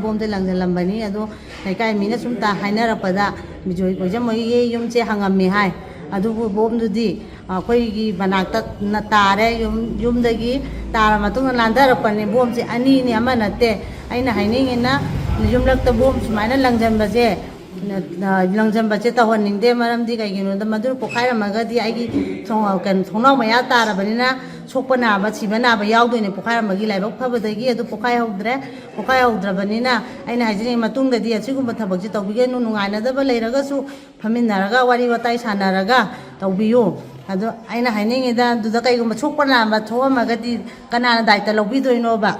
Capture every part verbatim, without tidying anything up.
ꯕꯣꯝꯁꯦ ꯂꯪꯁꯤꯜꯂꯝꯕꯅꯤ꯫ ꯑꯗꯣ ꯂꯩꯀꯥꯏ ꯃꯤꯅ ꯁꯨꯝ ꯇ-, ꯍꯥꯏꯅꯔꯛꯄꯗ, ꯕꯤꯖꯣꯏ ꯀꯣꯏꯖꯝ ꯍꯣꯏꯒꯤ ꯌꯨꯝꯁꯦ ꯍꯪꯉꯝꯃꯤ ꯍꯥꯏ꯫ ꯑꯗꯨꯕꯨ ꯕꯣꯝꯗꯨꯗꯤ ꯑꯩꯈꯣꯏꯒꯤ ꯃꯅꯥꯛꯇ ꯅ-, ꯇꯥꯔꯦ꯫ ꯌꯨꯝ, ꯌꯨꯝꯗꯒꯤ ꯇꯥꯔ ꯃꯇꯨꯡꯗ ꯂꯥꯟꯊꯔꯛꯄꯅꯤ꯫ ꯕꯣꯝꯁꯦ ꯑꯅꯤꯅꯤ, ꯑꯃ ꯅꯠꯇꯦ꯫ ꯑꯩꯅ ꯍꯥꯏꯅꯤꯡꯉꯤꯅ, ꯌꯨꯝꯂꯛꯇ ꯕꯣꯝ ꯁꯨꯃꯥꯏꯅ ꯂꯪꯁꯤꯟꯕꯁꯦ, ꯅ-, ꯅ-, ꯂꯪꯁꯤꯟꯕꯁꯦ ꯇꯧꯍꯟꯅꯤꯡꯗꯦ꯫ ꯃꯔꯝꯗꯤ ꯀꯩꯒꯤꯅꯣꯗ, ꯃꯗꯨ ꯄꯣꯛꯈꯥꯏꯔꯝꯃꯒꯗꯤ ꯑꯩꯒꯤ ꯊꯣꯡ-, ꯀꯩꯅꯣ, ꯊꯣꯡꯅꯥꯎ ꯃꯌꯥ ꯇꯥꯔꯕꯅꯤꯅ ꯁꯣꯛꯄ ꯅꯥꯕ, ꯁꯤꯕ ꯅꯥꯕ ꯌꯥꯎꯗꯣꯏꯅꯦ ꯄꯣꯛꯈꯥꯏꯔꯝꯕꯒꯤ꯫ ꯂꯥꯏꯕꯛ ꯐꯕꯗꯒꯤ ꯑꯗꯨ ꯄꯣꯛꯈꯥꯏꯍꯧꯗ꯭ꯔꯦ꯫ ꯄꯣꯛꯈꯥꯏꯍꯧꯗ꯭ꯔꯕꯅꯤꯅ ꯑꯩꯅ ꯍꯥꯏꯖꯅꯤꯡꯉꯤ, ꯃꯇꯨꯡꯗꯗꯤ ꯑꯁꯤꯒꯨꯝꯕ ꯊꯕꯛꯁꯦ ꯇꯧꯕꯤꯒꯅꯨ꯫ ꯅꯨꯡꯉꯥꯏꯅꯗꯕ ꯂꯩꯔꯒꯁꯨ ꯐꯝꯃꯤꯟꯅꯔꯒ ꯋꯥꯔꯤ ꯋꯥꯇꯥꯏ ꯁꯥꯟꯅꯔꯒ ꯇꯧꯕꯤꯌꯨ꯫ ꯑꯗꯣ ꯑꯩꯅ ꯍꯥꯏꯅꯤꯡꯉꯤꯗ, ꯑꯗꯨꯗ ꯀꯩꯒꯨꯝꯕ ꯁꯣꯛꯄ ꯅꯥꯕ ꯊꯣꯛꯑꯝꯃꯒꯗꯤ ꯀꯅꯥꯅ ꯗꯥꯏꯇ ꯂꯧꯕꯤꯗꯣꯏꯅꯣꯕ?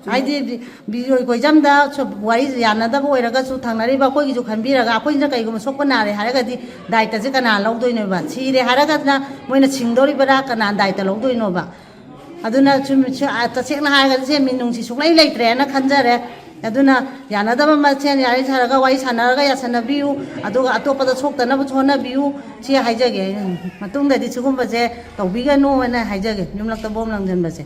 ꯍꯥꯏꯗꯤ ꯕꯤ-, ꯕꯤꯖꯣꯏ ꯀꯣꯏꯖꯝꯗ ꯁꯨ-, ꯋꯥꯔꯤ ꯌꯥꯅꯗꯕ ꯑꯣꯏꯔꯒꯁꯨ ꯊꯪꯅꯔꯤꯕ ꯑꯩꯈꯣꯏꯒꯤꯁꯨ ꯈꯟꯕꯤꯔꯒ, ꯑꯩꯈꯣꯏꯅ ꯀꯩꯒꯨꯝꯕ ꯁꯣꯛꯄ ꯅꯥꯔꯦ ꯍꯥꯏꯔꯒꯗꯤ ꯗꯥꯏꯇꯁꯦ ꯀꯅꯥꯅ ꯂꯧꯗꯣꯏꯅꯣꯕ? ꯁꯤꯔꯦ ꯍꯥꯏꯔꯒꯅ ꯃꯣꯏꯅ ꯁꯤꯡꯗꯧꯔꯤꯕꯔꯥ, ꯀꯅꯥꯅ ꯗꯥꯏꯇ ꯂꯧꯗꯣꯏꯅꯣꯕ? ꯑꯗꯨꯅ ꯁꯨꯝ, ꯁꯨ-, ꯑ, ꯇꯁꯦꯡꯅ ꯍꯥꯏꯔꯒꯗꯤ ꯁꯦ ꯃꯤꯅꯨꯡꯁꯤ ꯁꯨꯡꯂꯩ ꯂꯩꯇ꯭ꯔꯦꯅ ꯈꯟꯖꯔꯦ꯫ ꯑꯗꯨꯅ ꯌꯥꯅꯗꯕ ꯃꯁꯦꯟ ꯌꯥꯔꯤ ꯁꯥꯔꯒ ꯋꯥꯔꯤ ꯁꯥꯟꯅꯔꯒ ꯌꯥꯁꯟꯅꯕꯤꯌꯨ꯫ ꯑꯗꯨꯒ ꯑꯇꯣꯞꯄꯗ ꯁꯣꯛꯇꯅꯕꯁꯨ ꯍꯣꯠꯅꯕꯤꯌꯨ꯫ ꯁꯤ ꯍꯥꯏꯖꯒꯦ꯫ ꯃꯇꯨꯡꯗꯗꯤ ꯁꯤꯒꯨꯝꯕꯁꯦ ꯇꯧꯕꯤꯒꯅꯨ ꯍꯥꯏꯅ ꯍꯥꯏꯖꯒꯦ, ꯌꯨꯝꯂꯛꯇ ꯕꯣꯝ ꯂꯪꯁꯤꯟꯕꯁꯦ꯫